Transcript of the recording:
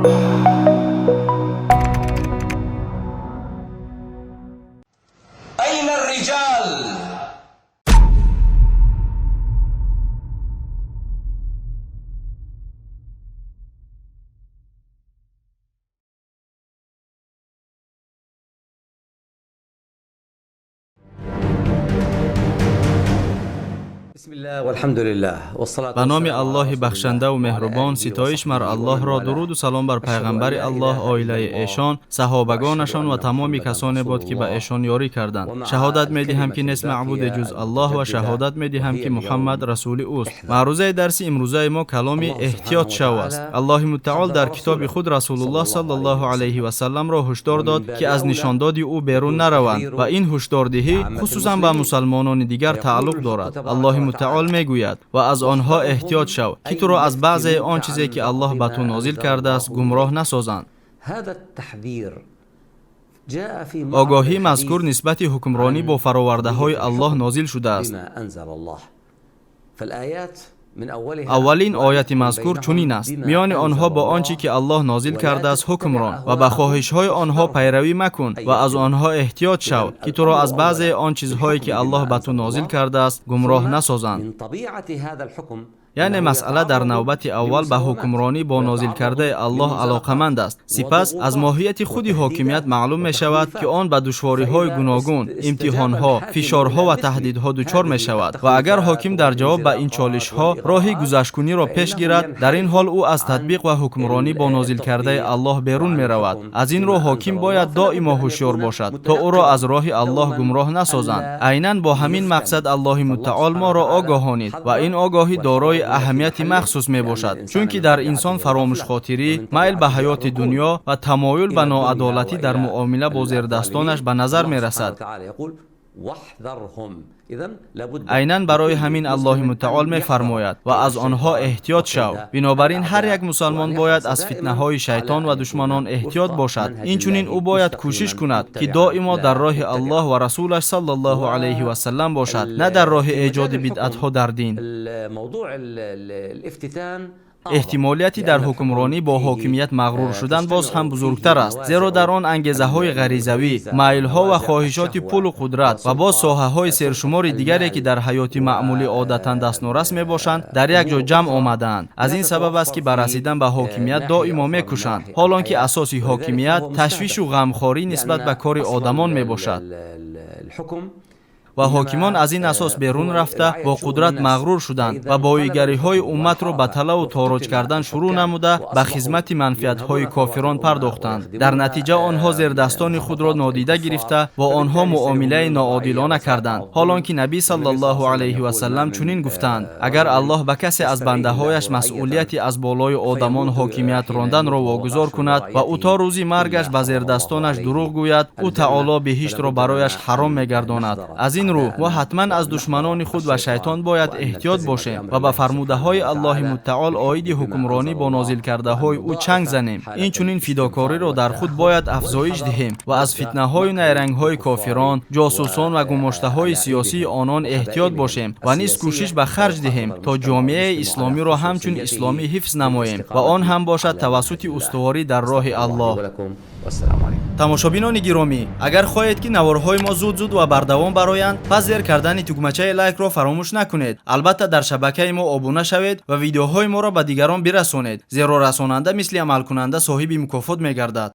أين الرجال؟ Ба номи Аллоҳи бахшандаву меҳрубон, ситоиш мар Аллоҳро, дуруду салом бар пайғамбари Аллоҳ, оилаи эшон, саҳобагонашон ва тамоми касоне буд, ки ба эшон ёрӣ карданд. Шаҳодат медиҳам, ки нест маъбуде ҷуз Аллоҳ, ва шаҳодат медиҳам, ки Муҳаммад расули ӯст. Маърузаи дарси имрӯзаи мо каломи эҳтиёт шав аст. Аллоҳи мутаол дар китоби худ Расулуллоҳ саллаллоҳу алайҳи васалламро ҳушдор дод, ки аз нишондоди ӯ берун нараванд, ва ин ҳушдордиҳӣ хусусан ба мусалмонони дигар тааллуқ дорад. Аллоҳи мутаол мегӯяд: ва аз онҳо эҳтиёт шав, ки туро аз баъзеи он чизе, ки Аллоҳ ба ту нозил кардааст, гумроҳ насозанд. Огоҳии мазкур нисбати ҳукмронӣ бо фаровардаҳои Аллоҳ нозил шудааст. Аввалин ояти мазкур чунин аст: миёни онҳо бо он чӣ ки Аллоҳ нозил кардааст ҳукм рон ва ба хоҳишҳои онҳо пайравӣ макун ва аз онҳо эҳтиёт шав, ки туро аз баъзеи он чизҳое, ки Аллоҳ ба ту нозил кардааст, гумроҳ насозанд. Яъне масъала дар навбати аввал ба ҳукмронӣ бо нозилкардаи Аллоҳ алоқаманд аст. Сипас аз моҳияти худи ҳокимият маълум мешавад, ки он ба душвориҳои гуногун, имтиҳонҳо, фишорҳо ва таҳдидҳо дучор мешавад, ва агар ҳоким дар ҷавоб ба ин чолишҳо роҳи гузашткуниро пеш гирад, дар ин ҳол ӯ аз татбиқ ва ҳукмронӣ бо нозилкардаи Аллоҳ берун меравад. Аз ин рӯ ҳоким бояд доимо ҳушёр бошад, то ӯро аз роҳи Аллоҳ гумроҳ насозанд. Айнан бо ҳамин мақсад Аллоҳи мутаол моро огоҳонид, ва ин огоҳӣ дорои аҳамияти махсус мебошад, чунки дар инсон фаромӯшхотирӣ, майл ба ҳаёти дунё ва тамоюл ба ноадолатӣ дар муомила бо зердастонаш ба назар мерасад. Айнан барои ҳамин Аллоҳи мутаол мефармояд: ва аз онҳо эҳтиёт шав. Бинобар ин ҳар як мусалмон бояд аз фитнаҳои шайтон ва душманон эҳтиёт бошад. Инчунин ӯ бояд кӯшиш кунад, ки доимо дар роҳи Аллоҳ ва расулаш саллаллоҳу алайҳи васаллам бошад, на дар роҳи эҷоди бидъатҳо дар дин. Эҳтимолияти дар ҳукмронӣ бо ҳокимият мағрур шудан боз ҳам бузургтар аст, зеро дар он ангезаҳои ғаризавӣ, майлҳо ва хоҳишоти пулу қудрат ва боз соҳаҳои сершумори дигаре, ки дар ҳаёти маъмулӣ одатан дастнорас мебошанд, дар як ҷо ҷамъ омадаанд. Аз ин сабаб аст, ки ба расидан ба ҳокимият доимо мекӯшанд, ҳол он ки асоси ҳокимият ташвишу ғамхорӣ нисбат ба кори одамон мебошад, ва ҳокимон аз ин асос берун рафта, бо қудрат мағрур шуданд ва боигариҳои умматро ба талаву тороҷ кардан шурӯъ намуда, ба хизмати манфиатҳои кофирон пардохтанд. Дар натиҷа онҳо зердастони худро нодида гирифта, бо онҳо муомилаи ноодилона карданд, ҳол он ки Набӣ саллаллоҳу алайҳи васаллам чунин гуфтаанд: агар Аллоҳ ба касе аз бандаҳояш масъулияти аз болои одамон ҳокимият ронданро вогузор кунад ва ӯ то рӯзи маргаш ба зердастонаш дурӯғ гӯяд, ӯ таоло биҳиштро барояш ҳаром мегардонад. Аз ин рӯ мо ҳатман аз душманони худ ва шайтон бояд эҳтиёт бошем ва ба фармудаҳои Аллоҳи мутаол оиди ҳукмронӣ бо нозилкардаҳои ӯ чанг занем. Инчунин фидокориро дар худ бояд афзоиш диҳем ва аз фитнаҳою найрангҳои кофирон, ҷосусон ва гумоштаҳои сиёсии онон эҳтиёт бошем ва низ кӯшиш ба харҷ диҳем, то ҷомеаи исломиро ҳамчун исломӣ ҳифз намоем, ва он ҳам бошад тавассути устуворӣ дар роҳи Аллоҳ. Тамошобинони гиромӣ, агар хоҳед, ки наворҳои мо зуд-зуд ва бардавом бароянд, пас зер кардани тугмачаи лайкро фаромӯш накунед. Албатта, дар шабакаи мо обуна шавед ва видеоҳои моро ба дигарон бирасонед, зеро расонанда мисли амалкунанда соҳиби мукофот мегардад.